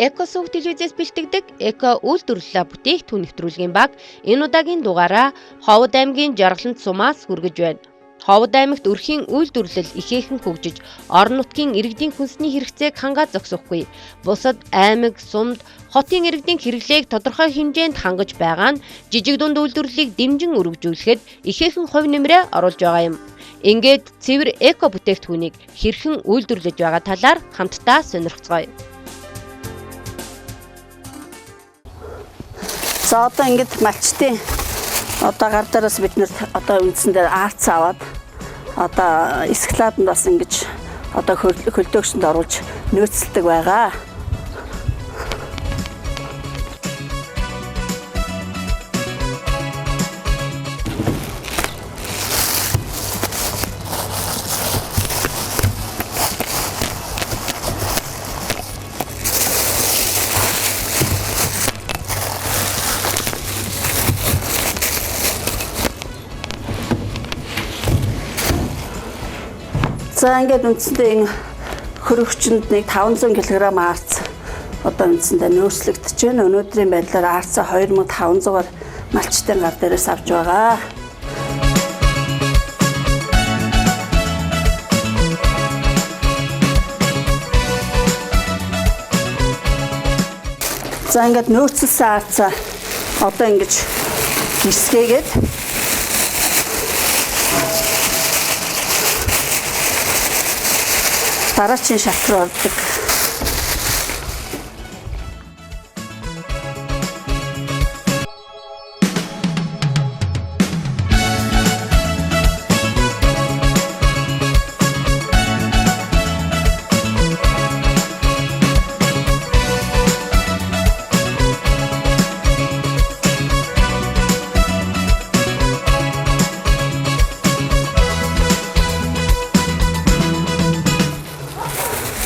Эко сүх телевизээс бэлтгэдэг Эко үйлдвэрлэлээ бүтээгдэхүүн нэвтрүүлгийн баг энэ удаагийн дугаараа Ховд аймгийн Жаргалант сумаас хүргэж байна. Ховд аймагт өрхийн үйлдвэрлэл ихээхэн хөгжиж, орон нутгийн иргэдийн хүнсний хэрэгцээг хангаа зогсохгүй. Бусад аймаг, сумд, хотын иргэдийн хэрэглээг тодорхой хэмжээнд хангаж байгаа нь жижиг дунд үйлдвэрлэлийг дэмжин өргөжүүлэхэд ихээхэн хувь нэмрээ оруулж байгаа юм. Ингээд цэвэр эко бүтээгдэхүүнийг хэрхэн үйлдвэрлэж байгаа талаар хамтдаа сонирхцгоё. За одоо ингээд малчтын одоо гар дээрээс бид нэр одоо үндсэндээ арц аваад одоо эсклад нь бас ингэж одоо хөлдөөгчөнд оруулж нөөцлөдөг байгаа. За ингээд үндсэндээ энэ хөрөгчөнд нэг 500 кг арц одоо үндсэндээ нөөцлөгдөж байна. Өнөөдрийн байдлаар арцаа 2500-аар малчтын гар дээрээс авч байгаа. За ингээд нөөцлөсөн арцаа одоо ингэж гисгээгээд дараачин шат руу ордог.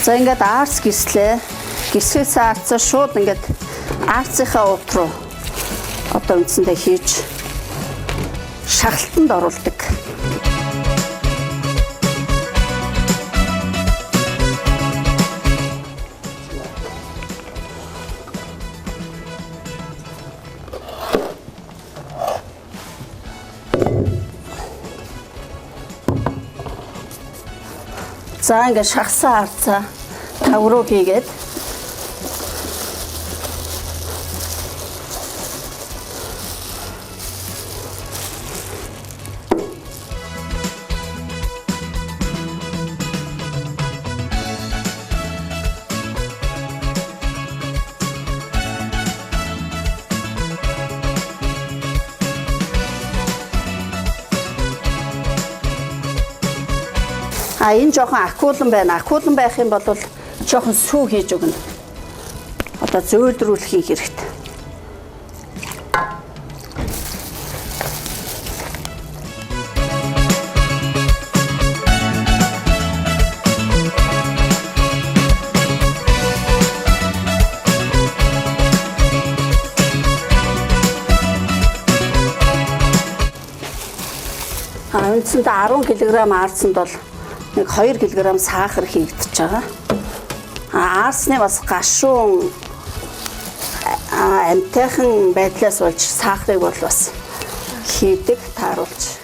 За ингээд арц гислээ. Гисгэлсэн арцаа шууд ингээд арцынхаа уут руу одоо үндсэндээ хийж шахалтанд оруулдаг. За ингээд шахсан арцаа тав руу хийгээд а энэ жоохон акуулан байна. Акуулан байх юм бол жоохон сүү хийж өгнө. Одоо зөөлрүүлэхийн хэрэгт. А үндсэндээ 10 кг арцанд бол нэг 2 кг сахар хийгдэж байгаа. А арсны бас гашуун амтайхан байдлаас болж сахарыг бол бас хийдэг, тааруулж.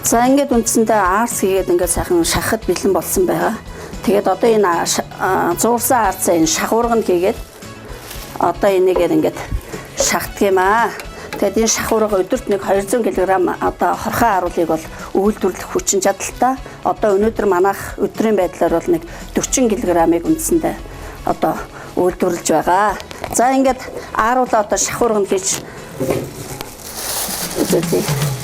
За ингээд үндсэндээ арс хийгээд ингээд сайхан шахад бэлэн болсон байгаа. Тэгээд одоо энэ зуурсан арцаа энэ шахуурганд хийгээд одоо энийгээр ингээд шахдаг юм аа. Тэгээд энэ шахуурга өдөрт нэг 200 кг одоо хорхоо аруулыг бол үйлдвэрлэх хүчин чадалтай. Одоо өнөөдөр манайх өдрийн байдлаар бол нэг 40 кг-ыг үндсэндээ одоо үйлдвэрлэж байгаа. За ингээд ааруулаа одоо шахуурганд хийж үзүүлье.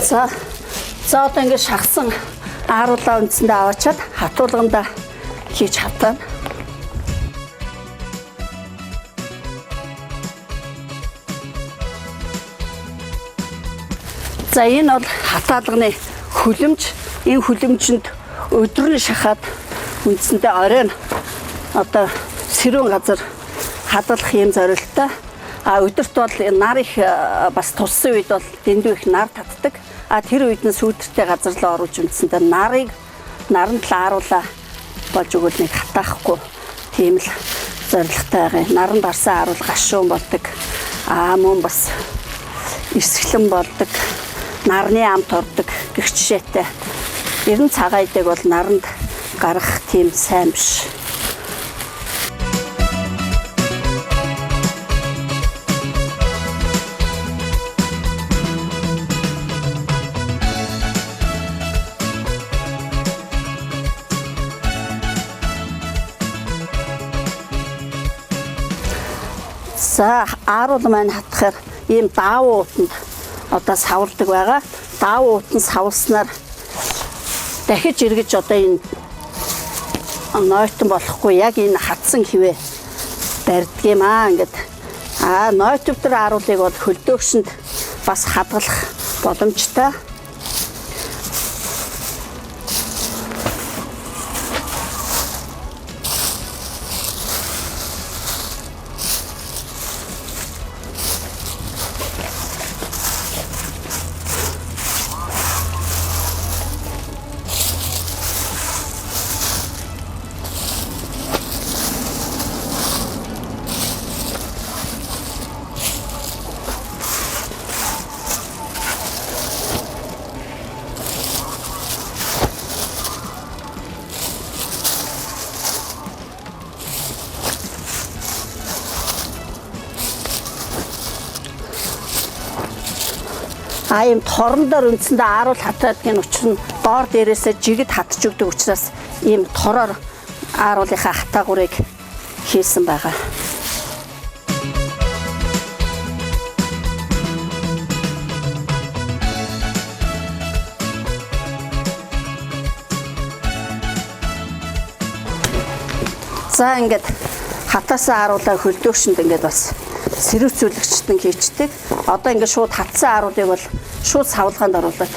За за одоо ингээд шахсан ааруулаа үндсэндээ аваачаад хатуулгандаа хийж хатаана. За энэ бол хатаалганы хөлөмж. Энэ хөлөмжөнд өдөр нь шахаад үндсэндээ оройн одоо сэрүүн газар хадгалах юм зорилттой. А өдөрт бол нар их бас туссан үед бол дэндүү их нар татдаг. А тэр үед нь сүүдэртэй газар руу оруулж үндсэндээ нарыг наранд л ааруулаа болж өгвөл нэг хатаахгүй тийм л зорилготой байгаа. Наранд гарсан ааруул гашуун болдог. А мөн бас эрсгэлэн болдог. Нарны амт ордог гэх жишээтэй. Ер нь цагаан идэг бол наранд гарах тийм сайн биш. За ааруул маань хатахаар ийм даавуу утанд одоо савладаг байгаа. Даавуу утанд савласнаар дахиж эргэж одоо энэ нойтон болохгүй яг энэ хатсан хивээ барьдаг юм аа ингээд. Аа нойтвдар ааруулыг бол хөлдөөгшөнд бас хадгалах боломжтой. А ийм торон дээр үндсэндээ ааруул хатаадгийн учир нь доор дээрээсээ жигд хатж өгдөг учраас ийм тороор ааруулынхаа хатаагуурыг хийсэн байгаа. За ингээд хатаасан ааруулаа хөлдөөгшөнд ингээд бас сэрүүцүүлэгчтэн хийчдэг. Одоо ингээд шууд хатсан ааруулыг бол шууд савлгаанд оруулаад.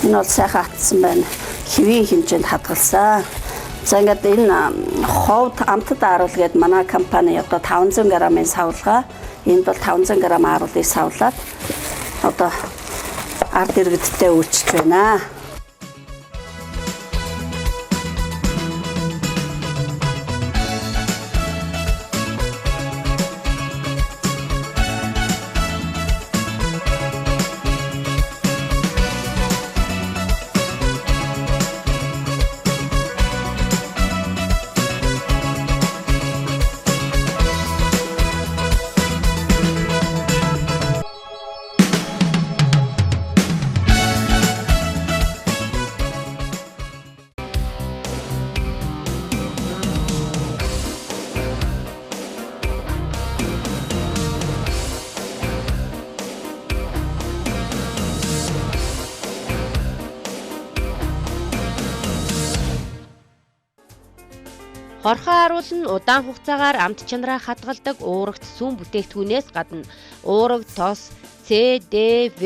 Энэ бол сайхан хатсан байна. Хэвийн хэмжээнд хадгалсан. За ингээд энэ ховд амтад ааруул гээд манай компани одоо 500 г-ын савлгаа. Энд бол 500 г ааруулыг савлаад одоо ард иргэдтэй үйлчилж байна. Хорхоо ааруул нь удаан хугацаагаар амт чанараа хадгалдаг уурагт сүүн бүтээгдэхүүнээс гадна уураг, тос, С, Д, В,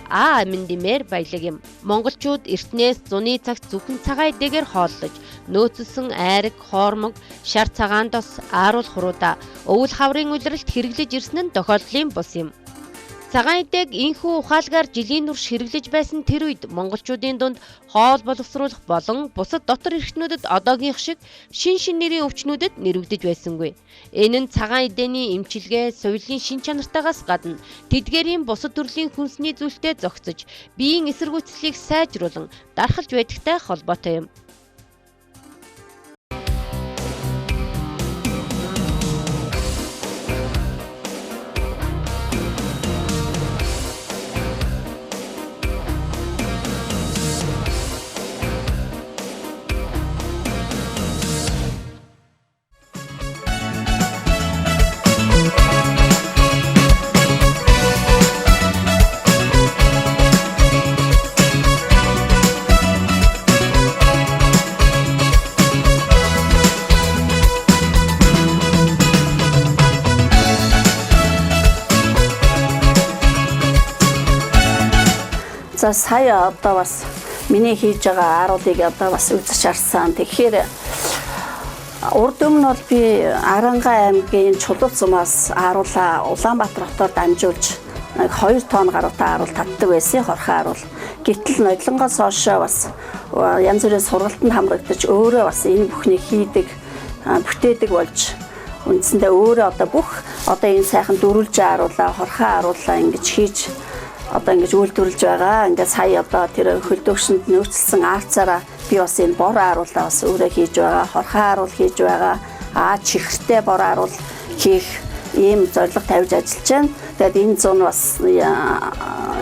А амин дэмээр баялаг юм. Монголчууд эртнээс зуны цагт зөвхөн цагаан эдэгээр хооллож, нөөцлсөн айраг, хоормог, шар цагаан тос, ааруул хурууда өвөл хаврын улиралд хэрэглэж ирсэн нь тохиолдлын бус юм. Цагаан эдээг энэхүү ухаалгаар жилийн турш хэрэглэж байсан тэр үед монголчуудын дунд хоол боловсруулах болон бусад дотор эрхтнүүдэд одоогийнх шиг шин шин нэрийн өвчнүүдэд нэрвэгдэж байсангүй. Энэ нь цагаан эдээний эмчилгээ, соёлын шин чанартайгаас гадна тэдгээрийн бусад төрлийн хүнсний зүйлтэй зохицож, биеийн эсэргүүцлийг сайжруулан дархалж байдагтай холбоотой юм. За сая одоо бас миний хийж байгаа ааруулыг одоо бас үзэж харсан. Тэгэхээр урд өмнө бол би Аранга аймгийн Чулууц сумаас ааруулаа Улаанбаатар хотоор дамжуулж 2 тонн гаруйтай ааруул татдаг байсан, хорхон ааруул. Гэтэл нодлонгоос хойшоо бас янз бүрийн сургалтанд хамрагдаж өөрөө бас энэ бүхнийг хийдэг, бүтээдэг болж үндсэндээ өөрөө одоо бүх одоо энэ сайхан дөрвөлжин ааруулаа, хорхон ааруулаа ингэж хийж одоо ингэж үйлдвэрлэж байгаа. Ингээд сая одоо тэр хөлдөөгшөнд нөөцлсөн арцаараа би бас энэ бор ааруулаа бас өөрөө хийж байгаа, хорхон ааруул хийж байгаа. Чихэртэй бор ааруул хийх ийм зорилго тавьж ажиллаж байна. Тэгээд энэ зун бас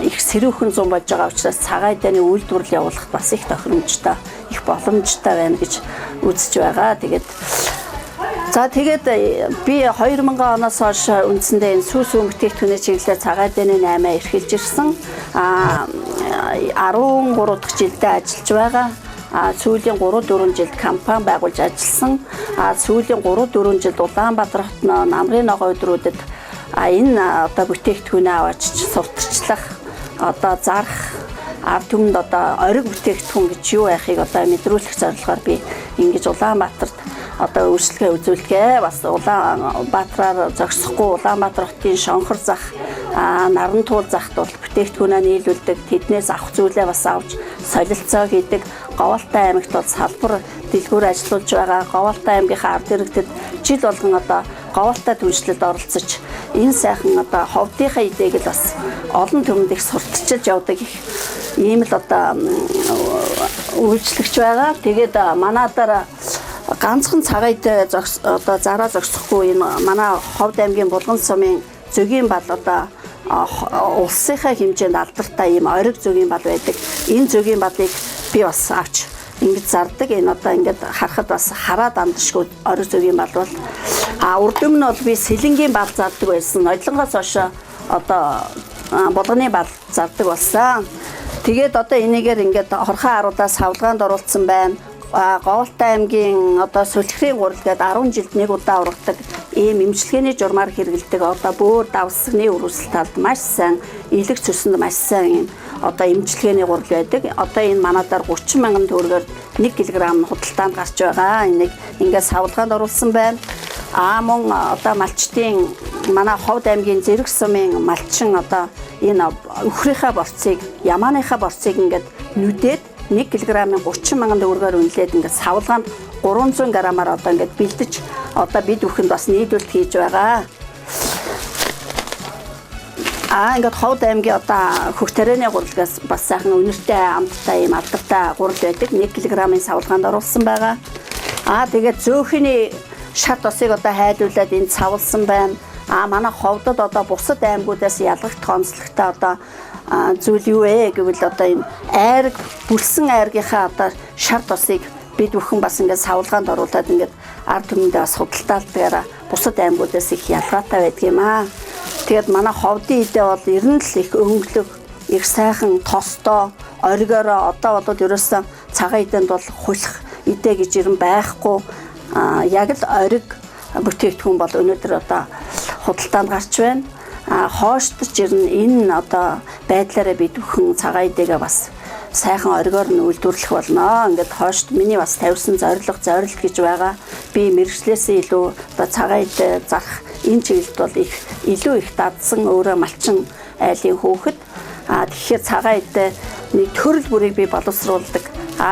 их сэрүүхэн зун болж байгаа учраас цагаан эдэний үйлдвэрлэл явуулахад бас их тохиромжтой, их боломжтой байна гэж үзэж байгаа. Тэгээд за тэгээд би 2000 оноос хойш үндсэндээ энэ сүү сүүн бүтээгдэхүүний чиглэлээр цагаан эдэний 8 эрхэлж ирсэн. 13 дахь жилдээ ажиллаж байгаа. Сүүлийн 3-4 жилд компани байгуулж ажилласан. Сүүлийн 3-4 жилд Улаанбаатар хотно намрын ногоо өдрүүдэд энэ одоо бүтээгдэхүүнээ аваач сурталчлах, одоо зарах, ард түмэнд одоо ориг бүтээгдэхүүн гэж юу байхыг одоо мэдрүүлэх зорилгоор би ингэж Улаанбаатарт одоо үйлчлэгээ үзүүлгээ. Бас Улаанбаатараар зогсохгүй Улаанбаатар хотын Шонхор зах, Нарантуул захт бол бүтээгдэхүүнээ нийлүүлдэг, тэднээс авах зүйлээ бас авч солилцоо хийдэг. Говьалтай аймагт бол салбар дэлгүүр ажиллуулж байгаа. Говьалтай аймгийнхаа ард иргэдэд жил болгон одоо говьалтай түншлэлд оролцож энэ сайхан одоо ховдынхаа идээг л бас олон түмэнд их сурталчилж явдаг их ийм л одоо үйлчлэгч байгаа. Тэгээд манадаар ганцхан цагаан идэ одоо зараа зогсохгүй энэ манай Ховд аймгийн Булган сумын зөгийн бал одоо улсынхаа хэмжээнд алдартай ийм ориг зөгийн бал байдаг. Энэ зөгийн балыг би бас авч ингэж зардаг. Энэ одоо ингээд харахад бас хараад амдшгүй ориг зөгийн бал бол урд өмнө бол би сэлэнгийн бал зардаг байсан. Нодлонгоос хойш одоо булганы бал зардаг болсон. Тэгээд одоо энийгээр ингээд хорхон ааруудаа савлгаанд оруулсан байна. Говьалтай аймгийн одоо сулхирын гурил гээд 10 жилд нэг удаа ургадаг ийм эмчилгээний журмаар хэрэглэдэг одоо бөөр давсганы өрөөсөл талд маш сайн, элэг цөсөнд маш сайн ийм одоо эмчилгээний гурил байдаг. Одоо энэ манадаар 30 мянган төгрөгөөр 1 кг худалдаанд гарч байгаа. Энийг ингээд савлгаанд оруулсан байна. Мөн одоо малчдын манай Ховд аймгийн Зэрэг сумын малчин одоо энэ өхрийнхээ борцыг, ямааныхаа борцыг ингээд нүдээд 1 кг-ын 30 мянган төгрөгөөр үнэлээд ингээд савлгаанд 300 грамаар одоо ингээд бэлдэж одоо бид бүхэнд бас нийлүүлэлт хийж байгаа. Ингээд Ховд аймгийн одоо хөх тарианы гурилгаас бас сайхан үнэртэй, амттай ийм алдартай гурил байдаг. 1 кг-ын савлгаанд оруулсан байгаа. Тэгээд зөөхний шар тосыг одоо хайлуулад энд савлсан байна. Манай Ховдод одоо бусад аймагудаас ялгагдах онцлогтой одоо зүйл юу вэ гэвэл одоо энэ айраг, бүлсэн айргийнхаа одоо шар тосыг бид бүхэн бас ингээд савлгаанд оруулаад ингээд ард түмэндээ бас худалдаалдгаараа бусад аймагудаас их ялгаатай байдаг юм аа. Тэгээд манай Ховдын идэ бол ер нь л их өнгөлөг, их сайхан тостой, оригоороо одоо бол ерөөсөн цагаан идэнд бол хулих идэ гэж ер нь байхгүй. Яг л ориг бүтээгдэхүүн бол өнөөдөр одоо худалдаанд гарч байна. Хойштож ер нь энэ одоо байдлаараа бид бүхэн цагаан идэгээ бас сайхан оригоор нь үйлдвэрлэх болно. Ингээд хойшд миний бас тавьсан зорилго, зорилт гэж байгаа. Би мэргэжлээсээ илүү одоо цагаан идэ зарах энэ чиглэлд бол их илүү их дадсан өөрөө малчин айлын хүүхэд. Тэгэхээр цагаан идэ нэг төрөл бүрийг би боловсруулдаг.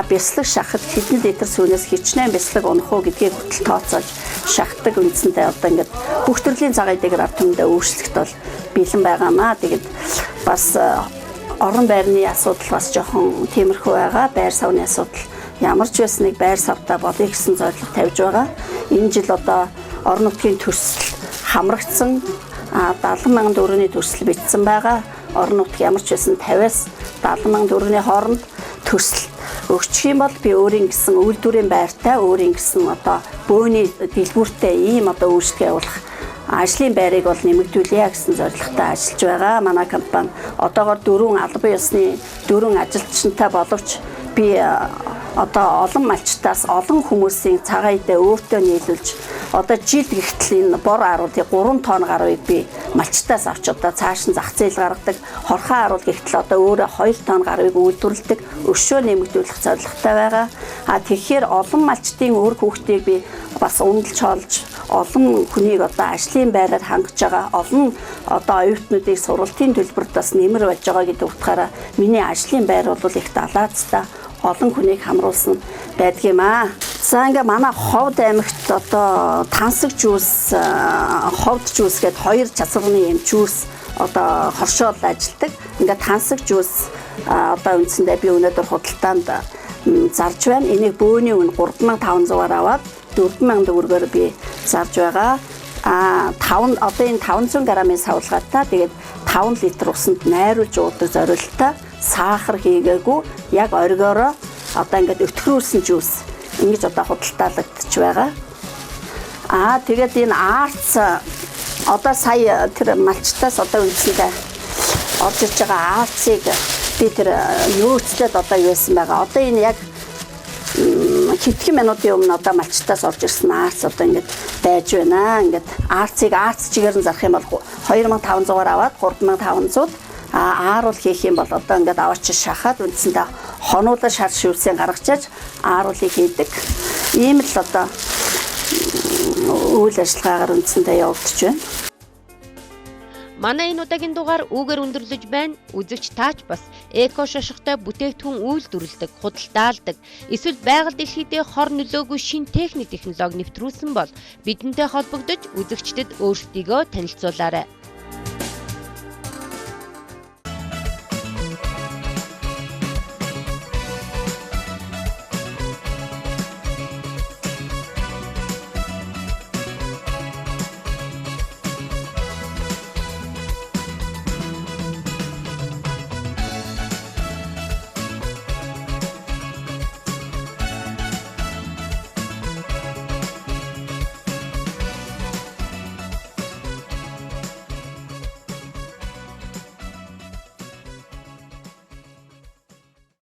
Бяцлаг шахад хэдэн литр сүүнээс хичнээн бяцлаг унах уу гэдгийг хүртэл тооцоолж шахдаг. Үндсэндээ одоо ингээд бүх төрлийн цагаан идэгээр ард түмэндээ өөрчлөлт бол бэлэн байгаамаа. Тэгээд бас орон байрны асуудал бас жоохон тиймэрхүү байгаа. Байр савны асуудал ямар ч байсныг байр савтай болъё гэсэн зорилго тавьж байгаа. Энэ жил одоо орон нутгийн төсөл хамрагдсан 70 мянган төгрөгийн төсөл бичсэн байгаа. Орон нутг ямар ч байсан 50-аас 70 мянган төгрөгийн хооронд төсөл өгчих юм бол би өөрийн гэсэн үйлдвэрийн байртай, өөрийн гэсэн одоо бөөний дэлгүүртэй ийм одоо үйлчлэгээ явуулах ажлын байрыг бол нэмэгдүүлье гэсэн зорилготой ажиллаж байгаа. Манай компани одоогор 4 албан ёсны 4 ажилчинтай боловч би одоо олон малчтаас олон хүмүүсийн цагаан идэ өөртөө нийлүүлж одоо жил гэхтэл энэ бор ааруулыг 3 тонн гаруйг би Малчтаас авч одоо цааш нь зах зээл гаргадаг. Хорхоо харуул гихтэл одоо өөрөө 2 тонн гаруйг үйлдвэрлэдэг, өшөө нэмэгдүүлэх зорилготой байгаа. А тэгэхээр олон малчдын үр хүүхдийг би бас ундалж хоолж, олон хүнийг одоо ажлын байраар хангаж байгаа, олон одоо оюутнуудыг сургалтын төлбөрт бас нэмэр болж байгаа гэдэг утгаараа миний ажлын байр бол их далаацтай, олон хүнийг хамруулсан байдаг юм аа. За, ингээ манай Ховд аймагт одоо тансаг жуус, ховд жуус гээд хоёр часгарны юм жуус одоо хоршоол ажилтдаг. Ингээ тансаг жуус одоо үндсэндээ би өнөөдөр худалдаанд зарж байна. Энийг бөөний үн 3500-аар аваад 4000 төгрөгөөр би зарж байгаа. А 5 одоо энэ 500 грамын савлгаатай, тэгээд 5 литр усанд найруулж уудаг зориулттай, сахар хийгээгүй, яг оргиороо одоо ингээд өтгөрүүлсэн жуус ингэж одоо худалдаалагдчих байгаа. Аа, тэгээд энэ арц одоо сая тэр малчтаас одоо үндсэндээ орж ирж байгаа арцыг би тэр нөөцлөд одоо юу байсан байгаа. Одоо энэ яг хэдхэн минутын өмнө одоо малчтаас орж ирсэн арц одоо ингэж байж байна. Ингээд арцыг арц чигээр нь зарах юм бол 2500-аар аваад 3500, а ааруул хийх юм бол одоо ингээд аваач шахаад үндсэндээ хонуулаа шар шивсийн гаргачааж ааруулыг хийдэг. Ийм л одоо үйл ажиллагаагаар үндсэндээ явагдаж байна. Манай энэ удаагийн дугаар үүгээр өндөрлөж байна. Үзэгч таач бас эко шошготой бүтээгдэхүүн үйлдвэрлэдэг, худалдаалдаг, эсвэл байгаль дэлхийдээ хор нөлөөгүй шинэ техник технологи нэвтрүүлсэн бол бидэнтэй холбогдож үзэгчдэд өөрсдийгөө танилцуулаарай.